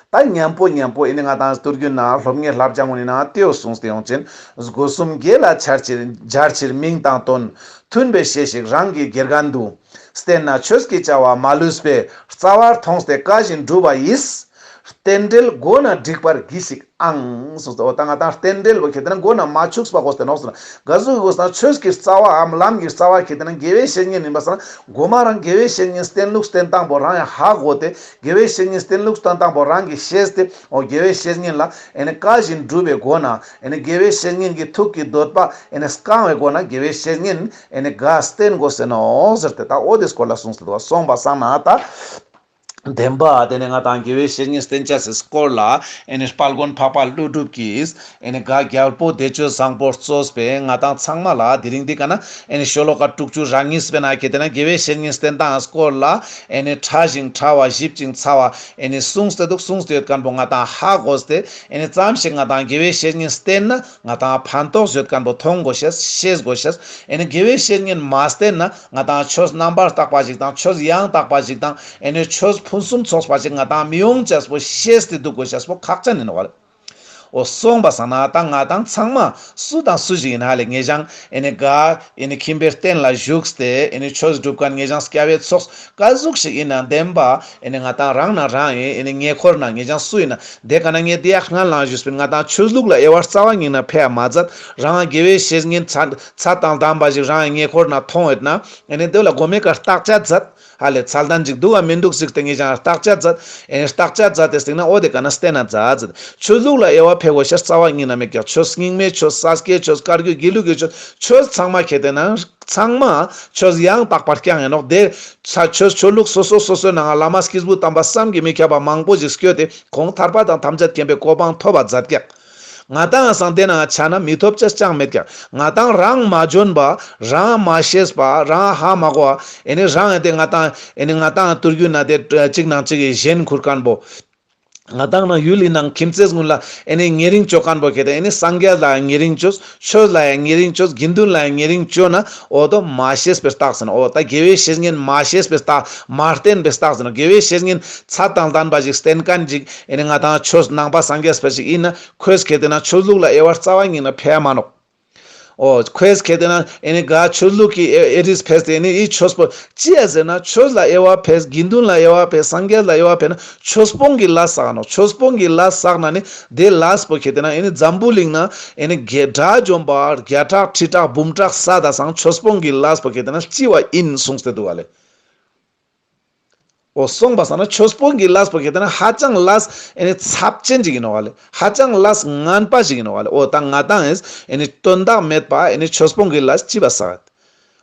ད་མཉམ་པོ་མཉམ་པོ་ཨེ་ནི་ང་དང་ཏུར་རྒྱུད་ན་སློབ་གཉེར་བསླབ་བྱ་ངོ་ནི་ན་དེའོ་གསུངས་ཏེ་ཡོང་ཅན། སྒོ་གསུམ་དགེ་ལ་སྦྱར་ཕྱིར་སྦྱར་ཕྱིར་མིང་དང་དོན། མཐུན་པའི་བཤེས་ཤིག་རང་གི་དགེ་རྒན་དུ། བསྟེན་ནས་ཆོས་ཀྱི་བྱ་བ་མ་ལུས་པའི། རྩ་བར་མཐོང་སྟེ་བཀའ་བཞིན་བསྒྲུབ་པ་ཡིས། རྟེན་འབྲེལ་མགོ་ནས་བསྒྲིགས་པར་གྱིས་ཤིག་ཨང་། གསུངས་སོ། འོ་ད་ང་དང་རྟེན་འབྲེལ་བོ་ཁེ་ཏེ་ན་མགོ་ནས་མ་འཆུགས་པ་དགོས་ཏེ་ནོག་ཟེར་ན། ག་ཟུག་གི་དགོས་ཟེར་ན་ཆོས་ཀྱི་རྩ་བའམ་ལམ་གྱི་རྩ་བ་ཁེ་ཏེ་ན་དགེ་བའི་བཤེས་གཉེན་ཡིན་པ་སང་ན་མགོ་མ་རང་དགེ་བའི་བཤེས་གཉེན་བསྟེན་ལུགས་བསྟེན་སྟངས་པོ་རང་ཡང་ཧ་གོ་སྟེ་དགེ་བའི་བཤེས་གཉེན་བསྟེན་ལུགས་བསྟེན་སྟངས་པོ་རང་གིས་ཤེས་ཏེ་འོ་དགེ་བའི་བཤེས་གཉེན་ལ་ཨེ་ནི་བཀའ་བཞིན་བསྒྲུབ་པའི་སྒོ་ནས་ཨེ་ནི་དགེ་བའི་བཤེས་གཉེན་གྱི་ཐུགས་ཀྱི་འདོད་པ་ཨེ་ནི་བསྐང་བའི་སྒོ་ནས་དགེ་བའི་བཤེས་གཉེན་ཨེ་ནི་ག་བསྟེན་དགོས་ཟེར་ནོག་ཟེར་ཏེ་ད་འོ་དེ་སྐོར་ལ་གསུངས་སོ། གསུངས་པ་སང་ན་ད། བདེན་པ་དེ་ནི་ང་དང་དགེ་བའི་བཤེས་གཉེན་བསྟེན་བྱ་སི་སྐོར་ལ་ཨེ་ནི་དཔལ་མགོན་འཕགས་པ་ཀླུ་སྒྲུབ་ཀྱིས་ཨེ་ནི་ག་རྒྱལ་པོ་བདེ་སྤྱོད་བཟང་པོ་གཙོས་པའི་ང་དང་ཚང་མ་ལ་དེ་རིང་འདི་ཀ་ན་ཨེ་ནི་ཤོ་ལོ་ཀ་དྲུག་ཅུ་རེ་གཉིས་པའི་ནང་ཁེ་ཏེ་ན་དགེ་བའི་བཤེས་གཉེན་བསྟེན་སྟངས་སྐོར་ལ་ཨེ་ནི་ཕྲ་ཞིང་ཕྲ་བ་ཞིབ་ཅིང་ཚ་བ་ཨེ་ནི་གསུངས་ཏེ་འདུག་གསུངས་ཏེ་ཡོད་མཁན་པོ་ང་དང་ཧ་གོ་སྟེ་ཨེ་ནི་ཙམ་ཞིག་ང་དང་དགེ་བའི་བཤེས་གཉེན་བསྟེན་ན་ང་དང་ཕན་ཐོགས་ཡོད་མཁན་པོ་མཐོང་དགོས་ཤེས་ཤེས་དགོས་ཤེས། ཨེ་ནི་དགེ་བའི་བཤེས་གཉེན་མ་བསྟེན་ན་ང་དང་ཆོས་རྣམ་པར་དག་པ་ཞིག་དང་ཆོས་ཡང་དག་པ་ཞིག་དང་ཨེ་ནི་ཆོས་ཕུན་སུམ་ཚོགས་པ་ཞིག་ང་དང་མི་ཡོང་ཅེས་པོ་ཤེས་ཏེ་འདུག་དགོས་ཤེས་པོ་ཁག་ཅན་ཡིན་ནོག་པ་ལེ། འོ་གསུངས་པ་སང་ན་ད་ང་དང་ཚང་མ་སུ་དང་སུ་ཞིག་ཡིན་ཧ་ལེ། ངེ་ཞང་ཨེ་ནི་ག་ཨེ་ནི་ཁྱིམ་པའི་རྟེན་ལ་བཞུགས་ཏེ་ཨེ་ནི་ཆོས་སྒྲུབ་མཁན་ངེ་ཞང་སྐྱ་བོའི་ཚོགས་ག་ཟུག་ཞིག་ཡིན་ན་བདེན་པ་ཨེ་ནི་ང་དང་རང་ན་རང་ཡིན། ཨེ་ནི་ཉེ་འཁོར་ན་ངེ་ཞང་སུ་ཡིན་ན་དེ་ག་ན་ངས་དེ་ཡག་སྔན་ལ་ཞུས་པིན། ང་དང་ཆོས་ལུགས་ལ་དབྱེ་བ་རྩ་བ་ཉིད་ན་ཕེ་ཡ་མ་མཛད། རང་དགེ་བའི་བཤེས་གཉེན་ཚད་ཚད་དང་ལྡན་པ་ཞིག་རང་ཉེ་འཁོར་ན་མཐོང་ཡོད་ན་ཨེ་ནི་དེ་ལ་མགོ་མའི་ཀ་བརྟག་དཔྱད་མཛད། ཧ་ལས་ཚད་ལྡན་ཅིག་འདུག་ག་མི་འདུག་ཅིག་དེ་ངེད་ཅག་བརྟག་དཔྱད་མཛད། ཨེ་ནི་བརྟག་དཔྱད་མཛད་དེ་སྟེང་ན་འོ་དེ་ཀ་ན་བསྟེན་ན་མཛད་མཛད། ཆོས་ལུགས་ལ་དབྱེ་བ་ཕེ་དགོས་ཤེས་རྩ་བ་ཉིད་ན་མེད་ཀྱག་ཆོས་རྙིང་མའི་ཆོས་ས་སྐྱའི་ཆོས་བཀའ་བརྒྱུད་དགེ་ལུགས་ཀྱི་ཆོས་ཆོས་ཚང་མ་ཁྱེར་ཏེ་ན་ཚང་མ་ཆོས་ཡང་དག་པར་བསྐྱངས་ཡིན་ནོག་དེ་ཆོས་ཆོས་ལུགས་སོ་སོ་སོ་སོའི་ནང་ལ་བླ་མ་སྐྱེས་བུ་དམ་པ་བསམ་གྱིས་མི་ཁྱབ་པ་མང་པོ་ཞིག་སྐྱོད་དེ་གོང་ཐར་པ་དང་ཐམས་ཅད་མཁྱེན་པའི་གོ་འཕང་ཐོབ་པ་མཛད་ཀྱག་ང་ཏང་སང་དེ་ནང་ཆ་ན་མི་ཐོབ་ཅེས་ཅང་མེད་ཀྱག་ང་ཏང་རང་མ་འཇོན་པ། རང་མ་ཤེས་པ། རང་ཧ་མ་གོ་བ། ཨེ་ནི་རང་ཨེ་དེ་ང་ཏང་ཨེ་ནི་ང་ཏང་ཐུར་རྒྱུད་ན་དེ་གཅིག་ནང་གཅིག་གི་གཞན་ཁུར་མཁན་པོ། ང་ཏང་ནང་ཡུལ་ལི་ནང་ཁྱིམ་མཚེས་ཀུན་ལ་ཨེ་ནི་ཉེ་རིང་ཅོ་མཁན་པོ་ཁྱེར་ཏེ་ཨེ་ནི་སངས་རྒྱས་ལ་ཡང་ཉེ་རིང་ཅོས། ཆོས་ལ་ཡང་ཉེ་རིང་ཅོས། དགེ་འདུན་ལ་ཡང་ཉེ་རིང་ཅོ་ན་འོ་དོ་མ་ཤེས་པའི་རྟགས་ཟེར་ནོག་འོ་ད་དགེ་བའི་བཤེས་གཉེན་མ་ཤེས་པའི་རྟགས། མ་བསྟེན་པའི་རྟགས་ཟེར་ནོག་དགེ་བའི་བཤེས་གཉེན་ཚད་དང་ལྡན་པ་ཞིག་བསྟེན་མཁན་ཅིག་ཨེ་ནི་ང་ཏང་ཆོས་ནང་པ་སངས་རྒྱས་པ་ཞིག་ཡིན་ན་ཁོས་ཁྱེར་ཏེ་ན་ཆོས་ལུགས་ལ་དབྱེ་བ་རྩ་བ་ཉིད་ན་ཕེ་མ་ནོག་འོ་ཁོས་ཁྱེར་ཏེ་ན་ཨེ་ནི་ག་ཆོས་ལུགས་ཀྱི་ཨེ་ཨེ་རིས་ཕེས་ཏེ་ཨེ་ནི་ཨི་ཆོས་པོ་ཅི་ཡ་ཟེར་ན་ཆོས་ལ་དབྱེ་བ་ཕེས། དགེ་འདུན་ལ་དབྱེ་བ་ཕེས། སངས་རྒྱས་ལ་དབྱེ་བ་ཕེས་ན་ཆོས་སྤོང་གི་ལས་བསགས་ནོག་ཆོས་སྤོང་གི་ལས་བསགས་ན་ནི་དེ་ལས་པོ་ཁྱེར་ཏེ་ན་ཨེ་ནི་འཛམ་བུ་གླིང་ན་ཨེ་ནི་དགེ་དགྲ་བཅོམ་པ་བརྒྱ་ཕྲག་ཁྲི་ཕྲག་འབུམ་ཕྲག་བསགས་ད་སང་ཆོས་སྤོང་གི་ལས་པོ་ཁྱེར་ཏེ་ན་ལྕི་བ་ཡིན་གསུངས་ཏེ་འདུག་ག་ལེ། འོ་སོང་པ་སང་ན་ཆོས་སྤོང་གི་ལས་པོ་ཁྱེར་ཏེ་ན་ཧ་ཅང་ལས་ཨེ་ནི་ཚབས་ཆེན་ཅིག་ཡིན་ནོག་ག་ལེ། ཧ་ཅང་ལས་ངན་པ་ཞིག་ཡིན་ནོག་ག་ལེ། འོ་ད་ང་ཏང་ཨེ་ནི་དོན་དག་མེད་པ་ཨེ་ནི་ཆོས་སྤོང་གི་ལས་ལྕི་བ་བསགས།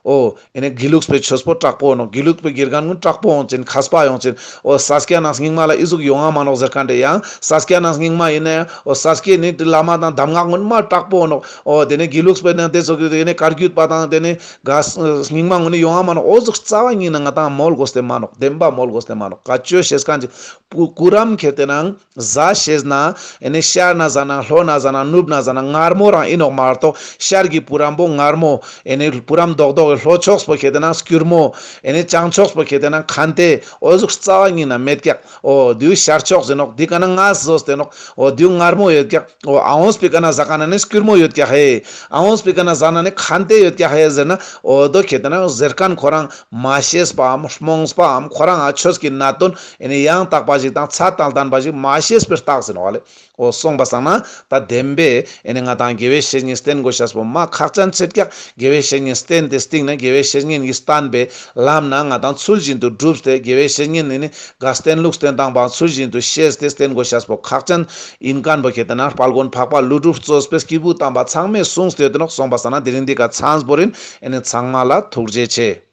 འོ་ཨེ་ནི་དགེ་ལུགས་པའི་ཆོས་པོ་དྲག་པོ་ནོག་དགེ་ལུགས་པའི་དགེ་རྒན་ཀུན་དྲག་པོ་ཡོང་ཅིན་མཁས་པ་ཡོང་ཅིན་འོ་ས་སྐྱ་ནང་རྙིང་མ་ལ་ཨི་ཟུག་ཡོང་ང་མ་ནོག་ཟེར་མཁན་དེ་ཡང་ས་སྐྱ་ནང་རྙིང་མ་ཡིན་ན་ཡང་འོ་ས་སྐྱའི་ནི་བླ་མ་དང་གདམས་ངག་ཀུན་མ་དྲག་པོ་ནོག་འོ་དེ་ནི་དགེ་ལུགས་པའི་ནང་དེ་ཚོ་གི་དེ་ནི་བཀའ་བརྒྱུད་པ་དང་དེ་ནི་ག་རྙིང་མ་ཀུན་ནི་ཡོང་ང་མ་ནོག་འོ་ཟུག་རྩ་བ་ཉིད་ན་ང་ཏང་མོལ་དགོས་ཏེ་མ་ནོག་བདེན་པ་མོལ་དགོས་ཏེ་མ་ནོག་ག་ཅོ་ཤེས་མཁན་ཅིག་གུ་གུ་རམ་ཁྱེར་ཏེ་ནང་ཟ་ཤེས་ན་ཨེ་ནི་ཤར་ན་ཟ་ན་ལྷོ་ན་ཟ་ན་ནུབ་ན་ཟ་ན་མངར་མོ་རང་ཡིན་ནོག་མ་གཏོགས་ཤར་གྱི་བུ་རམ་པོ་མངར་མོ། ཨེ་ནི་བུ་རམ་རྡོག་རྡོག་གི་ལྷོ་ཕྱོགས་པོ་ཁྱེར་ཏེ་ན་སྐྱུར་མོ། ཨེ་ནི་བྱང་ཕྱོགས་པོ་ཁྱེར་ཏེ་ན་ཁན་ཏེ། འོ་ཟུག་རྩ་བ་ཉིད་ན་མེད་ཀྱག་འོ་དེའུ་ཤར་ཕྱོགས་ཟེར་ནོག་དེ་ཀ་ན་ང་ཟོས་ཏེ་ནོག་འོ་དེའུ་མངར་མོ་ཡོད་ཀྱག་འོ་ཨ་འོངས་པའི་ཀ་ན་ཟ་ཀ་ན་ནི་སྐྱུར་མོ་ཡོད་ཀྱག་ཧེ། ཨ་འོངས་པའི་ཀ་ན་ཟ་ན་ནི་ཁན་ཏེ་ཡོད་ཀྱག་ཧེ་ཟེར་ན་འོ་དོ་ཁྱེར་ཏེ་ན་ཟེར་མཁན་ཁོ་རང་མ་ཤེས་པའམ་རྨོངས་པའམ་ཁོ་རང་ཨ་ཆོས་ཀྱི་གནད་དོན་ཨེ་ནི་ཡང་དག་པ་ཞིག་དང་ཚད་དང་ལྡན་པ་ཞིག་མ་ཤེས་པའི་རྟགས་ཟེར་ནོག་ལེ། འོ་སོང་པ་སང་ན་ད་བདེན་པས་ཨེ་ནི་ང་ཏང་དགེ་བའི་བཤེས་གཉེན་བསྟེན་དགོས་ཤེས་པོ་མ་ཁག་ཅན་ཆེད་ཀྱག་དགེ་བའི་བཤེས་གཉེན་བསྟེན་ཏེ་སྟིང་ན་དགེ་བའི་བཤེས་གཉེན་གྱིས་བསྟན་པའི་ལམ་ན་ང་ཏང་ཚུལ་བཞིན་དུ་བསྒྲུབས་ཏེ་དགེ་བའི་བཤེས་གཉེན་ནི་ནི་ག་བསྟེན་ལུགས་བསྟེན་སྟངས་པའང་ཚུལ་བཞིན་དུ་ཤེས་ཏེ་བསྟེན་དགོས་ཤེས་པོ་ཁག་ཅན་ཡིན་མཁན་པོ་ཁྱེར་ཏེ་ན་དཔལ་མགོན་འཕགས་པ་ཀླུ་སྒྲུབ་གཙོས་པའི་སྐྱེས་བུ་དམ་པ་ཚང་མས་གསུངས་ཏེ་ཡོད་དེ་ནོག་སོང་པ་སང་ན་དེ་རིང་འདི་ཀ་ཚང་བོ་ཡིན། ཨེ་ནི་ཚང་མ་ལ་ཐུགས་རྗེ་ཆེ།